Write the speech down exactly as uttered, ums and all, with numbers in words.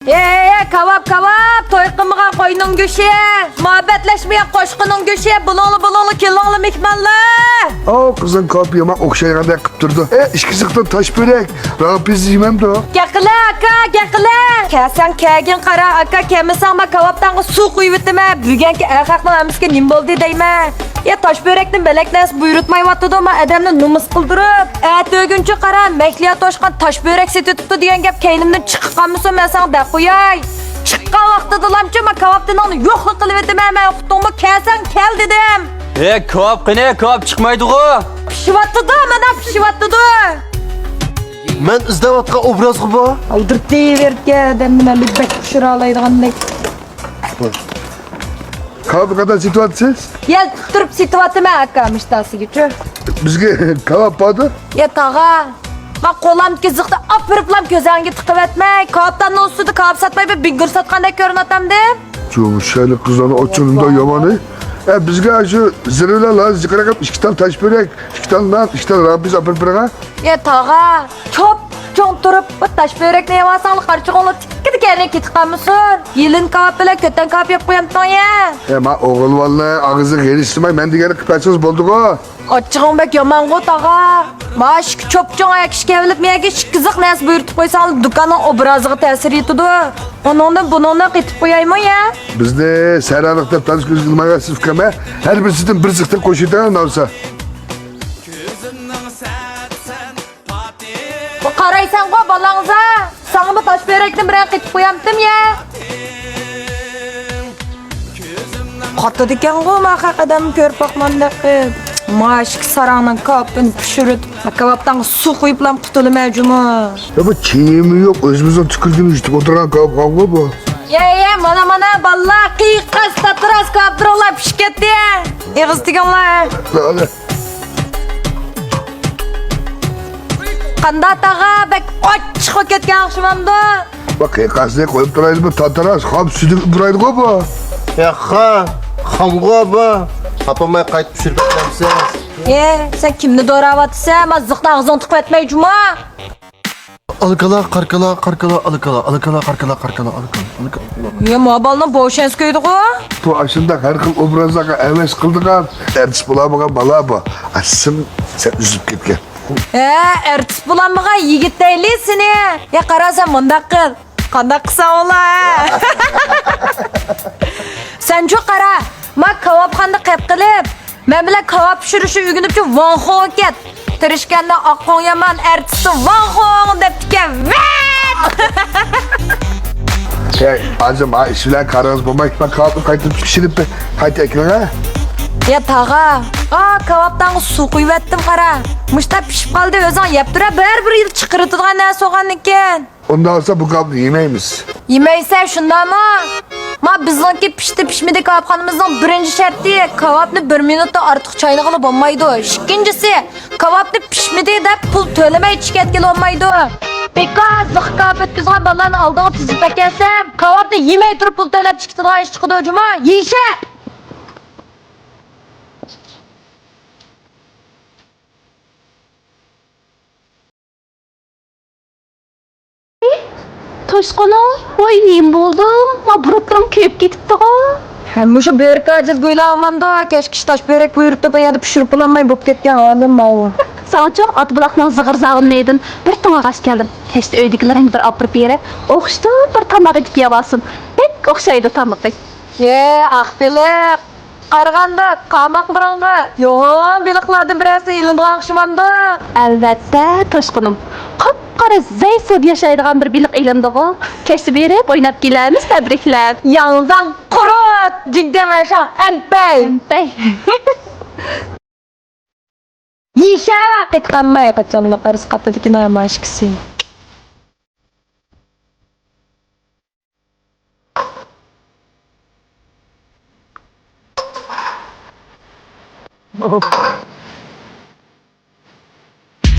ئەي، ئەي، كاۋاپ، كاۋاپ، توي قىلمىغان قوينىڭ گۆشى، مۇھەببەتلەشمىگەن قوشقىنىڭ گۆشى، بولۇڭلار، بولۇڭلار، كېلىڭلار مېھمانلار. ئاۋۇ قىزنىڭ كاۋىپى يامان ئوخشايدىغاندەك قىلىپ تۇرىدۇ. ئە، ئىككى زىقتىن تاش بۆرەك، رامپىز يېمەمدۇ؟ گەپ قىلە، ئاكا، گەپ قىلە. كەلسەڭ كەلگىن، قارا، ئاكا، كەلمىسەڭ مەن كاۋاپتانغا سۇ قۇيۇۋېتىمەن. بۈگۈنكى ئەر خەقنىڭ ھەممىسىگە نېمە بولدى دەيمەن. يا تاش بۆرەكتىن بەلەك نەرسە بۇيرۇتمايۋاتىدۇ، ما ئادەمنى نومۇس قىلدۇرۇپ. ئەتە ئۆگۈنچى قارا، مەھلىيا توشقان تاش بۆرەك سېتىۋېتىپتۇ دېگەن گەپ كەينىمدىن چىقىپ قالمىسۇن، مەن ساڭا دەپ قوياي. چىققان ۋاقتىدىلامچۇ ما كاۋاپتىنىڭنى يوقلا قىلىۋېتىمەن مەن، ئۇقتۇڭمۇ؟ كەلسەڭ كەل دېدىم. ھە، كاۋاپ قېنى؟ كاۋاپ چىقمايدىغۇ. پىشىۋاتىدۇ، مانا پىشىۋاتىدۇ. مەن ئىزدەۋاتقان ئوبرازغۇ بۇ. ئالدىرتىۋېرىپكەن ئادەمنى، مەن بىر بەك پىشۇرالايدىغاندەك. كاۋاپنى قانداق سېتىۋاتىسىز؟ يەل تۇتۇپ سېتىۋاتىمەن، ئاكا، مۇشتاسىگىچۇ. بىزگە كاۋاپ باردۇ. يا تاغا، ما قولامدىكى زىقنى ئاپىرىپلام كۆزۈڭگە تىقىۋەتمەي، كاۋاپتاننىڭ ئۈستىدە كاۋاپ ساتماي بىر بىڭگۈر ساتقاندەك كۆرۈنۈۋاتامدىم. چوڭ شەيلىك قىزلارنىڭ ئوچۇنىدا يامانى. ئە، بىزگە شۇ زىرۋىلەر لازىم، جىقراق ئىككى تال تاش بۆرەك، ئىككى تال نان، ئىككى تال رامپىز ئاپىرىپ بېرىڭە. يا تاغا، چوپ چوڭ تۇرۇپ، بۇ تاش بۆرەكنى يەۋالساڭلار، قارىچۇقۇڭلار تىككىدە كەينىگە كېتىپ قالمىسۇن. يېلىن كاۋاپ بىلەن كۆتەن كاۋاپ يەپ قويامتىڭ يا. يا، ما ئوغۇلۋالنى ئاغزىغا غېرىشتىرماي، مەن دېگەننى قىلىپ بەرسىڭىز بولدىغۇ. ئاچچىقىڭ بەك يامانغۇ، تاغا. ما ئىككى چوپچوڭ ئاياق ئىشىككە ئېلىپ، مېگە ئىككى زىق نەرسە بۇيرۇتۇپ قويساڭلار، دۇكاننىڭ ئوبرازىغا تەسىر يېتىدۇ. ئۇنىڭدىن بۇنىڭدىن قېتىپ قويايمۇ يا؟ بىزنى سەھرالىق دەپ تانسا كۆزگە ئىلمايۋەرسىز ئۇكام ھە. ھەر بىرسىدىن بىر زىقتىن قوشۇۋېتىڭ ئۇنىسا. بۇ قارايسەنغۇ بالاڭزا، ساڭىمۇ تاش بۆرەكتىن بىرەر قېتىپ قويامتىم يە. قاتىدىكەنغۇ ما خەق ئادەم كۆرۈپ باقماندەك قىپ. ماشىكى ساراڭنىڭ كاۋىپىنى پىشۇرۇپ، كاۋاپتانغا سۇ قۇيۇپلام قۇتۇلىمەن جۇمۇ. يا بۇ كىيىمى يوق، ئۆزىمىزنىڭ تۈكۈلگىنى يۇتۇپ ئولتۇرغان كاۋاپ قالغۇ بۇ. يە، يە، مانا، مانا، بالىلار، قىيقاس، تاتىراس كاۋاپلىرىڭلار پىشىپ كەتتى. ئېغىز تىكىڭلار. قانداق تاغا، بەك ئاچچىق بولۇپ كەتكەن ئوخشىمامدۇ؟ بۇ قىيقاسنى قويۇپ تۇرايلى، بۇ تاتىراس خام سۈيدۈك ئۇرايدىغۇ بۇ. ياققا، خامغۇ بۇ. تاپالماي قايتىپ پىشۇرۇپ بېرەمسىز؟ ئې، سەن كىمنى دوراۋاتىسەن؟ ما زىقنى ئاغزىڭغا تىقىۋەتمەي جۇمۇ. ئالىكالا، قارىكالا، قارىكالا، ئالىكالا، ئالىكالا، قارىكالا، قارىكالا، ئالىكالا، ئالىكالا. يا، ما بالىنىڭ بوشەنسى كۆيدىغۇ. بۇ ئاشۇنداق ھەر خىل ئوبرازلارغا ھەۋەس قىلىدىغان ئەرتىس بولالمىغان بالا بۇ. ئاسسىم سەن ئۈزۈپ كەتكەن. ھە، ئەرتىس بولالمىغان يىگىت دەيلى سېنى. يا، قارا، سەن مۇنداق قىل. قانداق قىلساڭ بولا، ھە؟ سەنچۇ قارا، ما كاۋاپخانىدا قېپ قېلىپ، مەن بىلەن كاۋاپ پىشۇرۇشنى ئۆگىنىپچۇ ۋاڭ خۇڭغا كەت. تىرىشكەندە ئاققۇڭ يامان، ئەرتىسى ۋاڭ خۇڭ دەپتىكەن. ۋەت! ھەي، ھازىر ما ئىش بىلەن كارىڭىز بولماي، ما كاۋاپنى قايتىدىن پىشۇرۇپ قايتا ئەكىلىڭ ھە. يا تاغا، ئا، كاۋاپتانغا سۇ قۇيۇۋەتتىم قارا. مۇشتا پىشىپ قالدى، ئۆزۈڭ يەپ تۇرە، بەرىبىر يىل چىقىرىدىغان نەرسە بولغاندىكىن. ئۇنداق بولسا بۇ كاۋاپنى يېمەيمىز. يېمەيسەن شۇنداقمۇ؟ ما بىزنىڭكى پىشتى پىشمىدى كاۋاپخانىمىزنىڭ بىرىنچى شەرتى، كاۋاپنى بىر مىنۇتتىن ئارتۇق چاينىغىلى بولمايدۇ. ئىككىنچىسى، كاۋاپنى پىشمىدى دەپ پۇل تۆلىمەي چىقىپ كەتكىلى بولمايدۇ. بىكار زىق كاۋاپ ئۆتكۈزگەن بالىلارنى ئالدىڭغا تىزىپ ئەكەلسەم، كاۋاپنى يېمەي تۇرۇپ پۇل تۆلەپ چىقىدىغان ئىش چىقىدۇ جۇما. يېيىشە! توشقىنىم، ۋاي نېمە بولدۇڭ؟ ما بۇرۇتلىرىڭ كۆيۈپ كېتىپتىغۇ. ھە، مۇشۇ بۆرىكى ئاجىز گۇيلاۋامدۇ، كەچكىچە تاش بۆرەك بۇيرۇتۇپ، بۇ يەردە پىشۇرۇپ بولالماي بوپ كەتكەن ھالىم ماۋۇ. ساڭىچۇ ئاتا بۇلاقنىڭ زىغىر زاغۇنىدىن بىر توڭلىغاچ كەلدىم. كەچتە ئۆيدىكىلىرىڭگە بىر ئاپىرىپ بېرەي. ئوخشىتىپ بىر تاماق ئېتىپ يەۋالسۇن. بەك ئوخشايدۇ تامىقى. يە، ئاق بېلىق. قارىغاندا، قاماقلىرىڭغا يوغان بېلىقلاردىن بىرەرسى ئېلىنىدىغان ئوخشىمامدۇ؟ ئەلۋەتتە، توشقىنىم. قاپقارا زەي سۇدا ياشايدىغان بىر بېلىق ئېلىندىغۇ. كەچتە بېرىپ ئويناپ كېلەرمىز تەبرىكلەپ. ياڭزاڭ قۇرۇت، جىگدەڭ ئەشا، ئەمپەي. ئەمپەي. يېشە! قېتىقالماي قاچانلىق ئارىسى قاتىدىكى نامايىشكىسى.